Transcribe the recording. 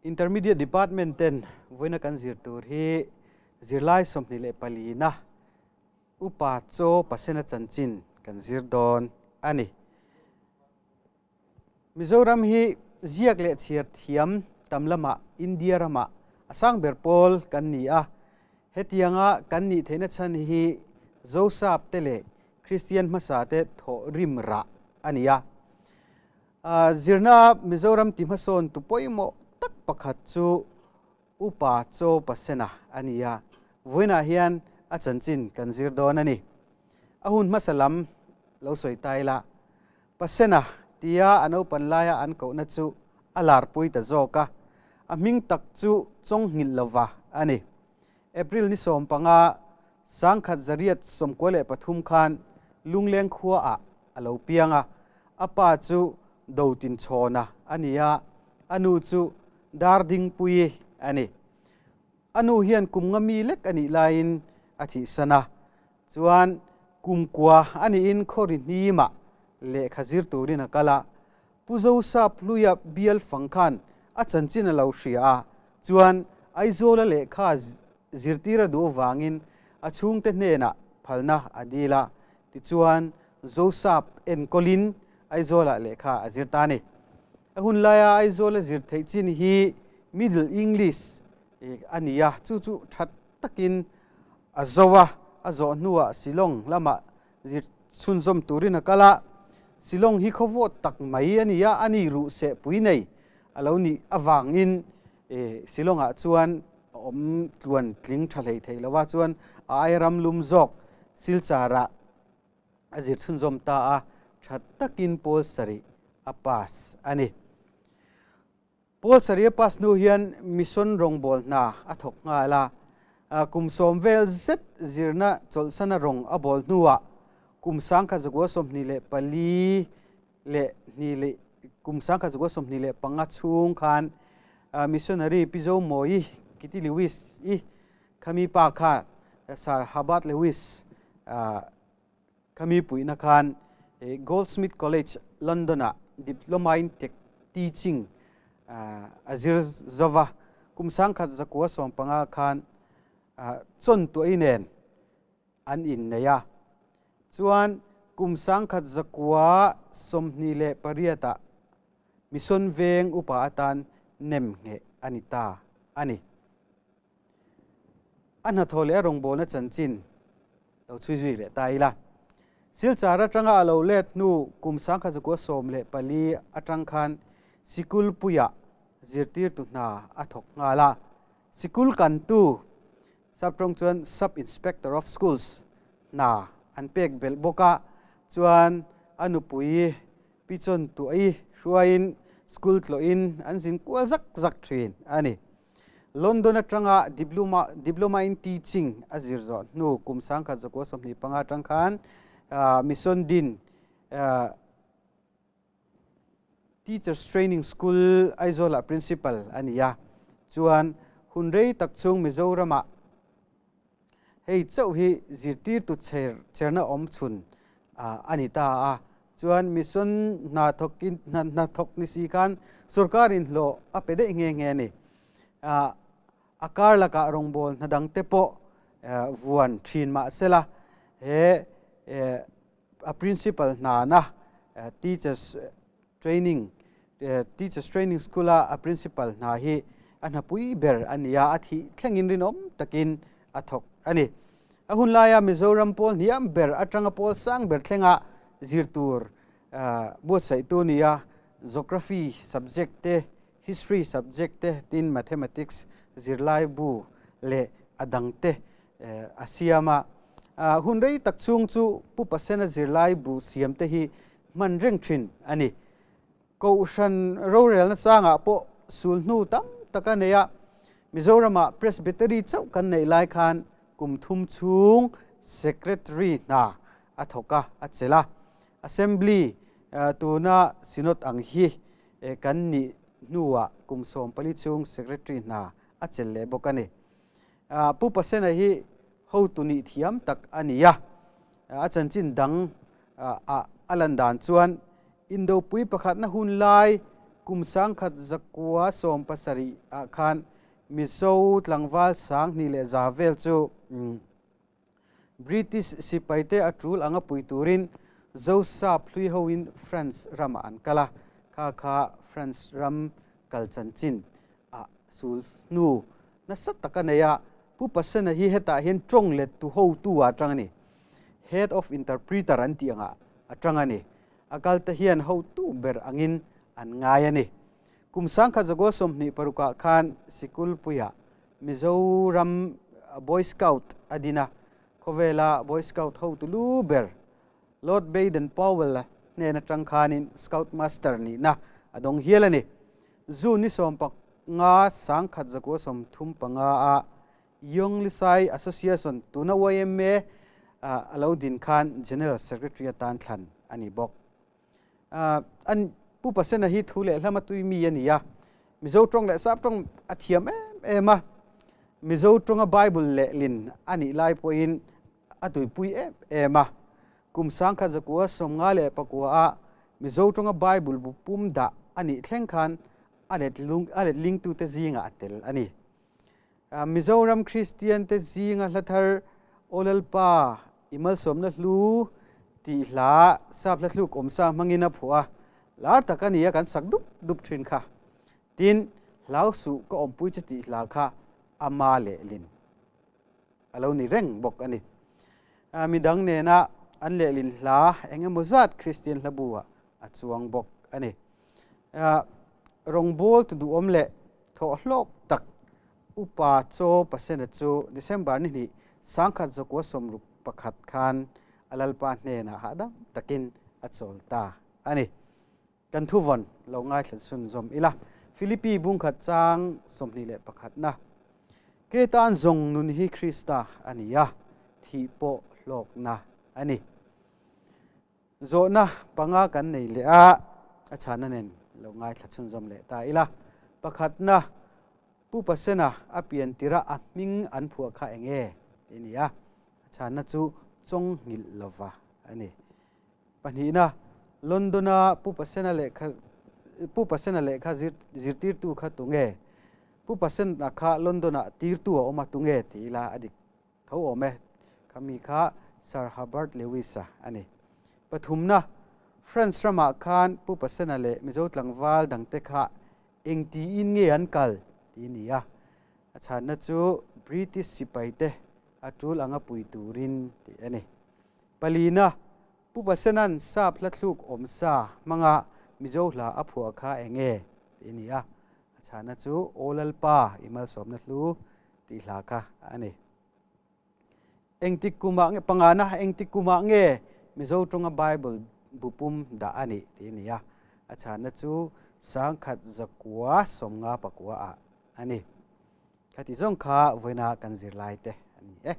Intermediate Department ten vawiina kan zir tur hi zirlai 24 na Upa Chaw Pasena chanchin kan zir dawn a ni. Mizoram hi ziak leh chhiar thiam tam lamah India ramah a sang ber pawl kan ni a, hetianga kan nih theihna chhan hi Zosap te leh Kristian hmasa te thawh rim rah a ni a. Zirna Mizoram ti hmasawn tu pawimawh tak pakhat chu Upa Chaw Pasena a ni a, vawiinah hian a chanchin kan zir dawn a ni. A hun hmasa lam lo sawi ta ila, Pasena tia a naupan laia an kohna chu a larpui ta zawk a, a hming tak chu Chawnghilh lova a ni. April ni 15, 1993 khan Lungleng khuaah a lo piang a, a pa chu Dotinchhawna a ni a, a nu chu Dardingpuii a ni. A nu hian kum nga mi lek a nih laiin a thihsan a, chuan kum kua a nihin khawri hnimah lehkha zir turin a kal a, Pu Zosap Hluia bial fang khan a chanchin a lo hria a, chuan Aizawla lehkha zirtir a duh avangin a chhungte hnenah phalna a dil a, tichuan Zosap enkawlin Aizawlah lehkha a zir ta a ni. A hun laia Aizawla zir theih chin hi Middle English a ni a, chu chu tha takin a zo a, a zawh hnuah Shillong lamah zir chhunzawm turin a kal a, Shillong hi khawvawt tak mai a ni a, a ni ruh sehpui nei a lo nih avangin Shillong-ah chuan a awm tluan tling tha hlei thei lo a, chuan a ai ram lum zawk Silchar-ah a zir chhunzawm ta a, tha takin pawl sarih a pass a ni. Pawl sarih a pass hnu hian mission rawngbâwl hna a thawk nghal a, kum sawm vel zet zirna chawlhsana rawng a bawl hnuah kum 1924 leh hnih leh kum 1925 chhung khan missionary Pi Zomawi Kitty Lewis i khami pa kha Sir Herbert Lewis Khami puihna khan Goldsmith College, London-ah Diploma in Teaching a zir zo va, kum 1915 khan chawn tuahi nen an innei a. Chuan kum 1928-ah Mission Veng upa atan nem ngheh a ni ta a ni. A hnathawh leh a rawngbawlna chanchin lo chhui zui leh ta ila. Silchar atanga a lo let hnu kum 1914 atang khan sikul puiah zirtirtu hna a thawk nghal a. Sikul kantu, saptawng chuan Sub Inspector of Schools, hna an pek belh bawk a, chuan a nupui Pi Chawn Tuaii hruaiin school tlawhin an zin kual zak zak thin a ni. London atanga diploma diploma in teaching a zir zawh hnu kum 1925 atang khan Mission Din Teachers Training School Aizawlah principal a ni a, chuan hun rei tak chhung Mizoramah Hei chauh hi zirtirtu cherna awm chhun a ni ta a, chuan mission hna thawkin hna thawk ni si khan sorkarin hlawh a pe daih nghe nghe a ni. A kar lakah rawngbâwl hna dangte pawh vuan ṭhin mah sela he a principal hnana teachers training Teachers Training School-a a principal hna hi a hnapui ber a ni a, a thih thlengin rinawm takin a thawk a ni. A hun laia Mizoram pawl hniam ber atanga pawl sang ber thlenga zir tur buatsaihtu ni a, Geography subject te, History subject te tin Mathematics zirlai bu leh a dangte a siam a. Hun rei tak chhung chu Pu Pasena zirlai bu siamte hi hman reng thin a ni. Kohhran rorelna sangah pawh sul hnu tam tak a nei a, Mizoramah Presbytery chauh kan neih lai khan kum thum chhung Secretary hna a thawk a, a chelh a. Assembly tuna Synod ang hi kan nih hnuah kum 14 chhung Secretary hna a chelh leh bawk a ni. Pu Pasena hi hotu nih thiam tak a ni a, a chanchin dang a lan dan chuan Indopui pakhatna hun lai Kum 1970 ah khan Mizo tlangval 2100 vel chu British sipaite a tul anga pui turin Zosap hlui hoin France ramah an kal a, kha kha France ram kal chanchin a sul hnu nasa tak a nei a. Pu Pasena hi hetah hian tawng lettu hotu ah atang a ni. Head of Interpreter an tih angah atang a ni. A kalte hian hotu ber angin an ngai a ni. Kum 1926 ah khan Sikulpuiah Mizoram Boy Scout a din a, khawvela Boy Scout hotu lu ber Lord Baden Powell-a hnen atang khanin Scout Master nihna a dawng hial a ni. June ni 15 1935 a Young Lisai Association, tuna yma, a lo din khan General Secretary atan thlan a ni bawk. An Pu Pasena hi thu leh hlama tui mi a ni a, Mizo tawng leh Sap tawng a thiam em em a, Mizo tawnga Bible lehlin a nih lai pawhin a tuipui em em a. Kum 1954 a Mizo tawnga Bible bu pum dah a nih thleng khan a let lung a let lingtute zingah a tel a ni. Mizoram Kristian te zinga hla thar Aw Lalpa i malsawmna hlu tih hla sap hla thluk awmsa hmangin a phuah a, lar tak a ni a kan sak dup dup thin kha. Tin, Hlau suh ka awmpui che tih hla kha ama lehlin a lo ni reng bawk a ni. Midang nena an lehlin hla eng emaw zat Kristian hla bu ah a chuang bawk a ni. Rawngbâwl tu duhawm leh thawhhlawk tak Upa Chaw Pasena chu December ni hnih 1961 khan a Lalpa hnenah hahdam takin a chawl ta a ni. Kan thuvawn lo ngaithla chhunzawm ila, Philippi bungkhat chang 21 na, Ke tan zawng nun hi Krista a ni a, thih pawh hlawkna a ni. Zawhna panga kan nei leh a, a chhana nen lo ngaithla chhunzawm leh ta ila. Pakhatna, Pu Pasena a pian tirah a hming an phuah kha eng nge tih a ni a, a chhanna chu Chawnghilh lova a ni. Pahnihna, London-a Pu Pasena lehkha Pu Pasena lehkha zirtirtu kha tunge? Pu Pasena kha London-ah tirtu a awm a, tunge tih ila a dik Tho awm e, khami kha Sir Herbert Lewis-a a ni. Pathumna, France ramah khan Pu Pasena leh Mizo tlangval dangte kha eng tiin nge an kal tih a ni a. A chhanna chu British sipaite a tul anga pui turin tih a ni. Palina, Pu Pasena'n sap hla thluk awm sa hmanga Mizo hla a phuah kha eng nge tih a ni a. A chhanna chu Aw Lalpa i malsawmna hlu tih hla kha a ni. Engtik kumah nge pangana engtik kumah nge Mizo tawnga Bible bu pum dah a nih tih a ni a. A chhanna chu 1959 ah a ni. Khati zawng kha vawiina kan zirlai te a ni e.